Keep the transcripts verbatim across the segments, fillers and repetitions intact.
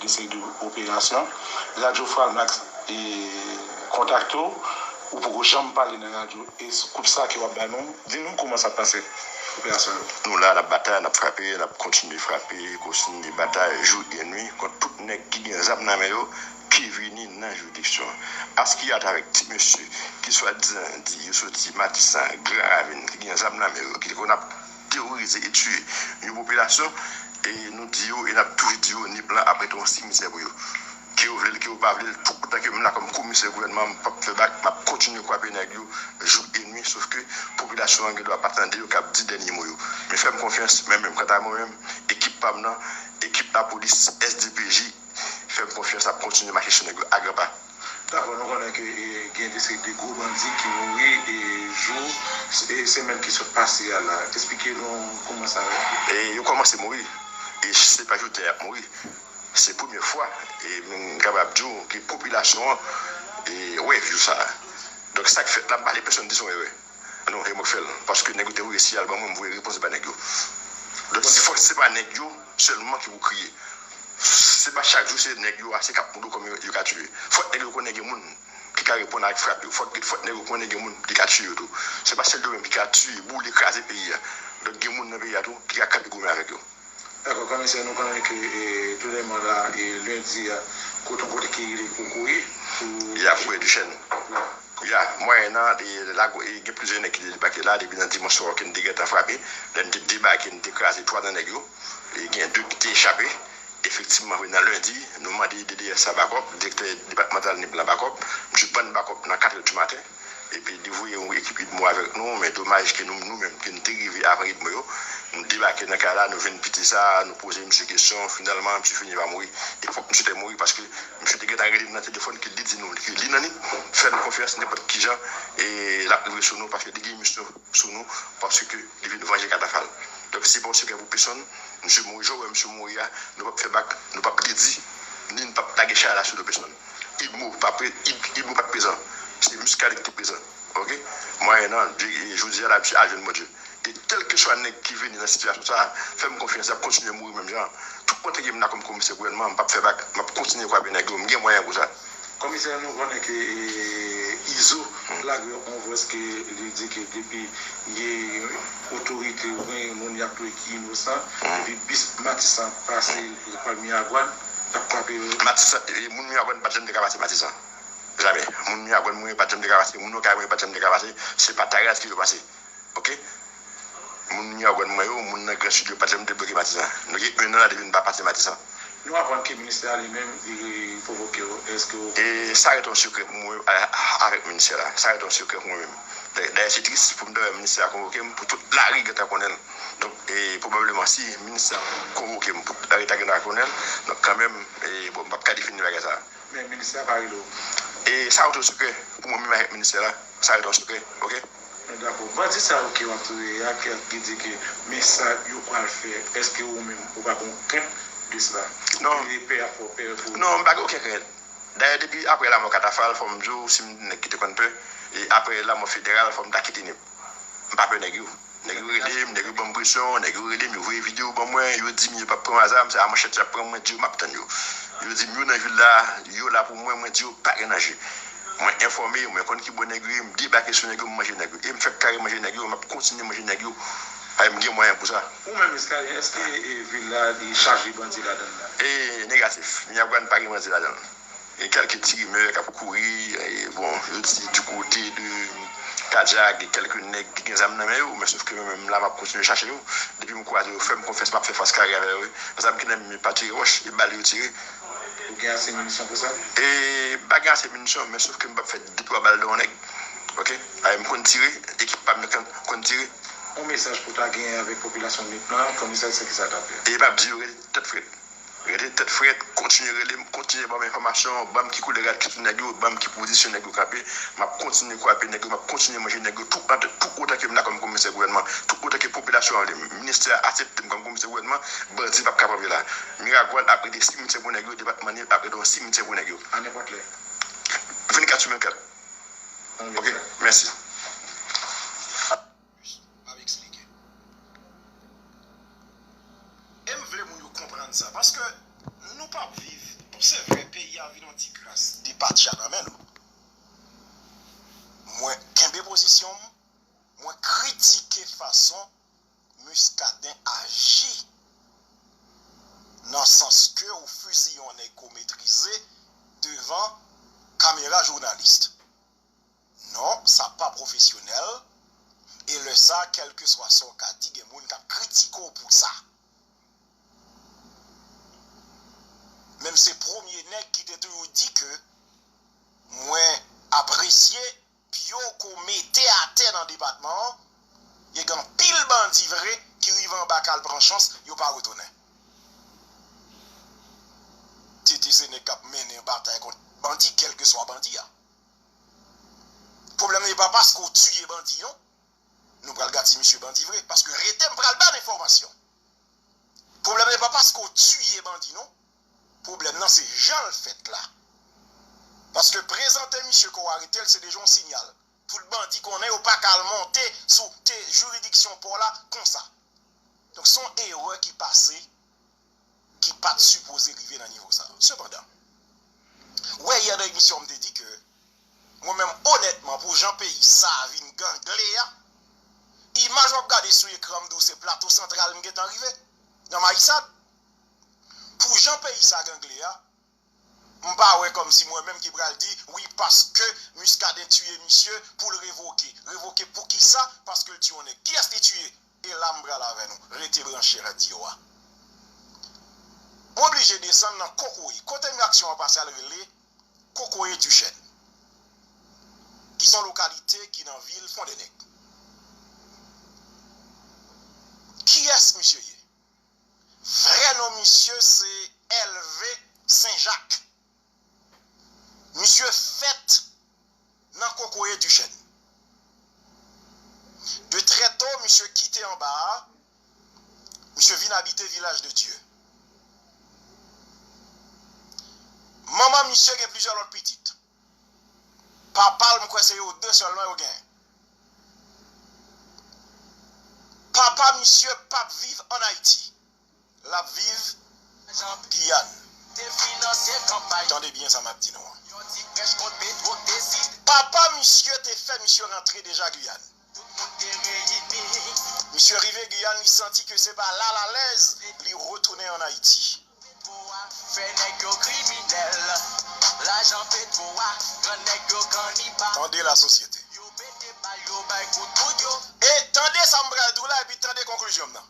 seri de operasyon. Radyo Fralmax e kontakte w, ou poko janm pale nan radyo, e sou kout sa ke w ap bay nou, di nou kòman sa ap pase, operasyon yo. Nou la, n ap batay, n ap frape, n ap kontinye frape, kontinye batay jou e nwi kont tout nèg ki gen zam nan men yo, ki vini nan jiridiksyon an. Askiyat avèk ti mesye ki swadizan di yo soti Matisan, Gran Ravin, ki gen zam nan men yo, ki te konn ap teworize e tiye yon popilasyon, e nou di yo, e n ap toujou di yo, Nip lan ap rete yon simityè pou yo. Ke yo vle l, ke yo pa vle l, tout otan ke m la kòm komisè gouvènman, m p ap fè bak, m ap kontinye kwape nèg yo jou e nwi, sof ke popilasyon an gen dwa pa tande yo k ap di dènye mo yo. Men fè m konfyans, mwen menm, kanta mwen menm, ekip pa m nan, ekip lapolis, S D P J, fè m konfyans, n ap kontinye mache sou nèg yo a gran pa. Dakò, nou konnen ke e, gen de seri de gwo bandi ki mouri e jou e semèn ki sot pase a la. Esplike nou kòman sa ye. E yo kòmanse mouri. E se pa jodi a y ap mouri. Se premye fwa, e m kapab di w ke popilasyon an e wè jou sa a. Donk, sa k fèt la, m pa vle pèsonn di se yon erè. Non, e mwen k fè l. Paske nèg yo te voye siyal ban mwen, m voye repons ban nèg yo. Donk, se, fòk se pa nèg yo sèlman ki pou kriye. Se pa chak jou se nèg yo ase k ap mouri kòm yo, yo ka tiye. Fòk nèg yo konnen gen moun ki ka reponn avèk frap yo. Fòk, fòk nèg yo konnen gen moun ki ka tiye yo tou. Se pa sèl yo menm ki ka tiye, boule, kraze peyi a. Donk, gen moun nan peyi a tou ki ka kanpe goumen avèk yo. Dakò, komisè, nou konnen ke, e, toulèman la, e, lendi a, kote yon kote ki rele Kokoye, pou Ya, Kokoye Dichèn. Ya, mwayen nan, e, la, e, gen plizyè nèg ki te debake la, depi nan dimanch swa ke n te gentan frape. Lè n te debake, n te kraze twa nan nèg yo. E gen de ki te chape. Efektivman, vre nan lendi, nou mande D D S la bakòp, direktè depatmantal Nip lan bakòp. Misye ban n bakòp nan katrè di maten. Epi li voye yon ekip idmo avèk nou, men domaj ke nou, nou menm, ke n te rive avan idmo yo, nou debake nan kay la, nou jwenn piti sa, nou poze misye kesyon, finalman, misye fini pa mouri. E fòk misye te mouri, paske misye te gentan rele m nan telefòn, ke li di nou, ke li nan Nip, fè nou konfyans, nenpòt kijan, e l ap rive sou nou, paske li gen misyon sou nou, paske li vin vanje katafal. Donk, se pa yon sekrè pou pèsonn, misye mouri, jan w wè misye mouri a, nou p ap fè bak, nou p ap redi, ni n p ap lage chay la sou do pèsonn. Idmo pa pre-, Id-, Idmo pa t prezan. Se Muscadin ki te prezan. Oke? Mwayen nan, jodi a la, misye al jwenn Bondye. E kèlkeswa nèg ki vini nan sitiyasyon sa a, fè m konfyans, y ap kontinye mouri menm jan. Tout kote ke m la kòm komisè gouvènman, m p ap fè bak, m ap kontinye kwape nèg yo, m gen mwayen pou sa. Komisè, nou konnen ke, e, Izo lage yon vòs ke li di ke depi ye otorite oubyen moun y ap touye ki inosan, epi bis Matisan pase lekòl Miragwàn, y ap kwape yo. Matisan, e, moun Miragwàn pa t janm te ka pase Matisan. Jamè. Moun Miragwàn mwen pa t janm te ka pase, moun Okay mwen pa t janm te ka pase, se pa Taraz ki yo pase. Oke? Moun Miragwàn mwen yo, moun nan Gran Sid yo pa t janm debloke Matisan. Nou gen en an la depi n pa pase Matisan. Nou aprann ke ministè a li menm, li konvoke w. Èske w... E sa rete yon sekrè pou mwen, a, a, avèk ministè la. Sa rete yon sekrè pou mwen menm. Dayè, dayè, se tris pou m ta wè ministè a konvoke m, pou tout lari gentan konnen l. Donk, e, pwobableman, si ministè a konvoke m, pou tout lari ta gentan konnen l. Donk, kanmenm, e, bon, m p ap ka defini bagay sa a. Men ministè a pa rele w. E sa rete yon sekrè pou mwen menm avèk ministè la. Sa rete yon sekrè, oke? Dakò. Bandi sa yo ke w ap touye a, ke, ki di ke men sa yo pral fè, èske ou menm ou pa gen yon krent de sila? Non. Ou te pè a fè w pè pou... Non, m pa gen okenn krent. Dayè, depi apre lanmò Katafal, fò m di w, si m nèg ki te konn pè, e apre lanmò Federal, fò m ta kite Nip. M pa pè nèg yo. Nèg yo rele m, nèg yo ban m presyon, nèg yo rele m, yo voye videyo ban mwen, yo di m yo p ap pran m a zam, se a manchèt y ap pran m, mwen di yo m ap tann yo. Yo di m yo nan vil la, yo la pou mwen, mwen di yo pa gen danje. Mwen enfòme, mwen konn ki bò nèg yo ye, m debake sou nèg yo, m manje nèg yo. E m fèk kare manje nèg yo, m ap kontinye manje nèg yo. Ay, m gen mwayen pou sa. Ou menm, Muscadin, èske, e, vil la, li chaje bandi ladan l la? E, negatif. Miragwàn pa gen bandi ladan l. Gen kèlke ti rimè k ap kouri, e, bon, yo di du côté de Kadjak, gen kèlke nèg ki gen zam nan men yo, men sof ke mwen menm la, m ap kontinye chache yo. Depi m kwaze yo, fè m konfyans, m ap fè fas kare avè yo, wi. Zam ki nan men m yo pa tire wòch, e bal yo tire. Ou gen ase minisyon pou sa? E, m pa gen ase minisyon, men sof ke m p ap fè de twa bal nan yon nèg. Oke? Ay, m konn tire, ekip pa m nan konn tire. Yon mesaj pou ta genyen avèk popilasyon Nip lan, komisè, se ki sa t ap fè? E m ap di yo rete tèt frèt. Rete tèt frèt, kontinye rele m, kontinye ban m enfòmasyon, ban m ki koulè rad ki sou nèg yo, ban m ki pozisyon nèg yo kanpe. M ap kontinye kwape nèg yo, m ap kontinye manje nèg yo, tout, tout otan ke m la kòm komisè gouvènman, tout otan ke popilasyon an vle m, ministè a aksepte m kòm komisè gouvènman, bandi p ap ka pran vil la. Miragwàn ap rete simityè pou nèg yo, depatman Nip ap rete yon simityè pou nèg yo. A nenpòt lè. Vennkat sou vennkat. Oke, mèsi. Bus, m ap eksplike. E m vle moun yo konprann sa, paske nou p ap viv Se vre, peyi a vin yon ti kras depatcha nan men nou. Mwen kenbe pozisyon m, mwen kritike fason Muscadin aji nan sans ke ou fiziye yon nèg ke w metrize devan kamera jounalis. Non, sa pa pwofesyonèl. E lè sa, kèlkeswa sa w ka di, gen moun k ap kritike w pou sa. Men m se premye nèg ki te toujou di ke mwen apresye pye w ke w mete atè nan depatman an, e gen anpil bandi vre ki rive anba ka al pran chans, yo pa retounen. Tete se nèg k ap mennen batay kont bandi, kèlkeswa bandi a. Pwoblèm nan e pa paske w tiye bandi, non. Nou pral gati misye bandi vre, paske rete m pral ba n enfòmasyon. Pwoblèm nan e pa paske w tiye bandi, non. Pwoblèm nan se jan l fèt la. Paske prezante misye ke w arete l, se deja yon siyal. Tout bandi konnen yo pa ka al monte sou te jiridiksyon pò la konsa. Donk, se yon erè ki pase, ki pa t sipoze rive nan nivo sa. Sepandan, wè yè nan emisyon m te di ke mwen menm, onètman, pou jan peyi sa a vin gangle a, imaj w ap gade sou ekran m di w se Plato Santral m gentan rive, nan Mayisad. Pou jan peyi sa gangle a, m pa wè kòmsi mwen menm ki pral di, wi, paske Muscadin tiye misye pou l revoke. Revoke pou kisa? Paske l tiye yon nèg. Kiyès li tiye? E la m pral avè nou. Rete branche radyo a. M oblije desann nan Kokoye. Kote m aksyon an pase al rele Kokoye Duchèn, ki se yon lokalite ki nan vil Fondènèg. Kiyès misye ye? Vrè non misye se Èlve Senjak. Misye fèt nan Kokoye Duchèn. De trè to, misye kite anba a, misye vin abite Vilaj de Dye. Manman misye gen plizyè lòt pitit. Papa l, m kwè se yo de sèlman yo genyen. Papa misye p ap viv ann Ayiti. L ap viv Giyàn. Tande byen sa m ap di nou an. Papa misye te fè misye rantre deja Giyàn. Misye rive Giyàn, li santi ke se pa la l alèz, li retounen ann Ayiti. Tande la sosyete. E tande sa m pral di w la, epi tande konklizyon m nan.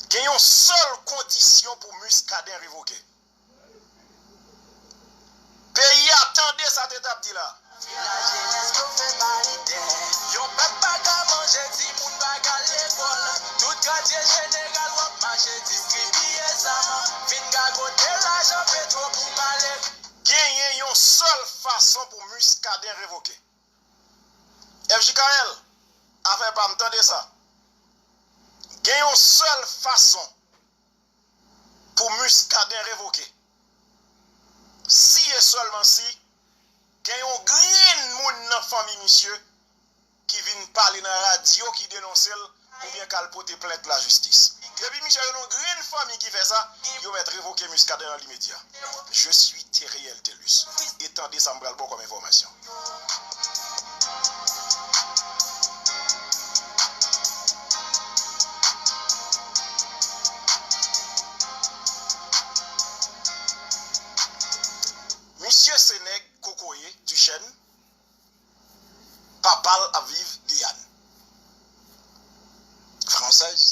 Gen yon sèl kondisyon pou Muscadin revoke. Peyi a, tande sa Tete ap di la. Yon pèp pa ka manje, timoun pa ka al lekòl. Tout katye jeneral w ap mache distribiye zam. Vin gagote lajan petwo pou male. Genyen yon sèl fason pou Muscadin revoke. F J K L, afè pa m, tande sa. Gen yon sèl fason pou Muscadin revoke. Si e sèlman si gen yon grenn moun nan fanmi misye ki vin pale nan radyo, ki denonse l, oubyen k al pote plent lajistis. Depi misye jwenn yon grenn fanmi ki fè sa, yo mèt revoke Muscadin nan limedya. Je suis Theriel Thelus. E tande sa m pral ba w kòm enfòmasyon. Misye se nèg Kokoye, Duchèn. Papa l ap viv Giyàn. Fransèz,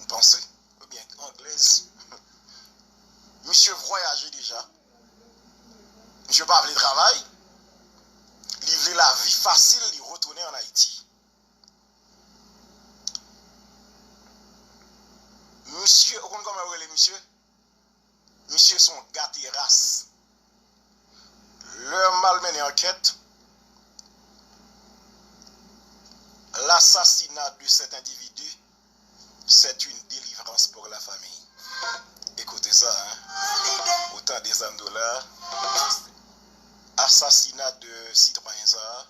m panse, oubyen anglèz. Misye vwayaje deja. Misye pa vle travay. Li vle lavi fasil, li retounen ann Ayiti. Misye, ou konn kòman yo rele misye? Misye se yon gate ras. Lè m al mennen ankèt, l'assassinat de cet individu, c'est une délivrance pour la famille. Ekoute sa, hein. Ou tande sa m di w la? Asasina de sitwayen sa a,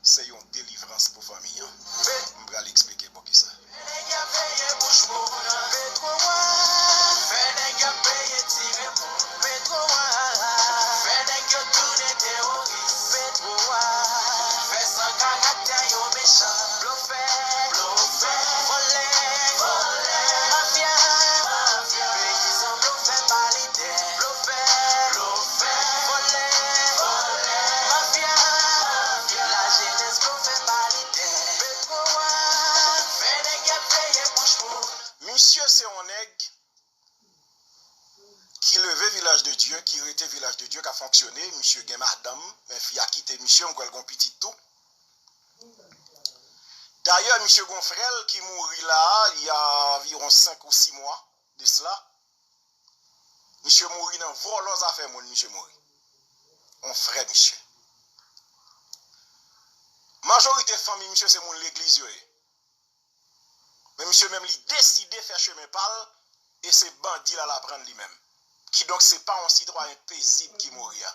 se yon delivrans pou fanmi an. M pral eksplike poukisa. Nèg y ap veye bouch moun. Petwo a, Se yon nèg ki leve Vilaj de Dye, ki rete Vilaj de Dye, k ap fonksyone. Misye gen madanm, men fi a kite misye, m kwè l gen pitit tou. Dayè, misye gen yon frè l ki mouri la a, il y a environ senk ou sis mwa de cela. Misye mouri nan vòlò zafè moun, misye mouri. Yon frè misye. Majorite fanmi misye se moun legliz yo ye. Men misye menm li deside fè chemen pa l e se bandi l al aprann li menm. Kidonk se pa yon sitwayen pezib ki mouri a.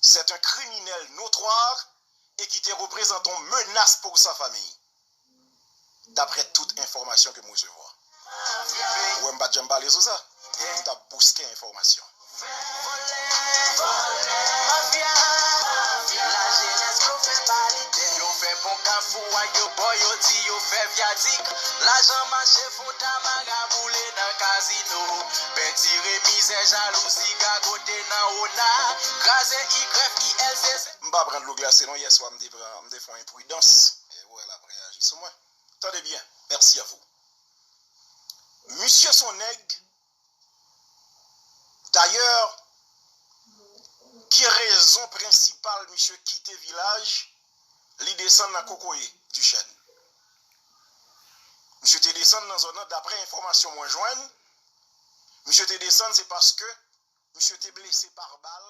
C'est un criminel notoire et qui te représente une menace pour sa famille. Daprè tout enfòmasyon ke m resevwa. Ou wè m pa t janm pale sou sa. M t ap bouske enfòmasyon. Mafya, lajenès blofè pa lidè. Yo fè pon Kafou ak yo bò, yo di yo fè vyadik. Lajan mache fon tamara boule nan kazino. Pentire mizè, jalouzi, gagote nan ona. Kraze I G F, I L C C. M pa pran dlo glase non, yèswa m te pran, m te fè yon enpridans. E ou wè l ap reyaji sou mwen. Tande byen, mèsi a vou. Misye se yon nèg, dayè, ki rezon prensipal misye kite Vilaj, li desann nan Kokoye, Dichèn. Misye te desann nan zòn nan, daprè enfòmasyon mwen jwenn, misye te desann se paske misye te blese pa bal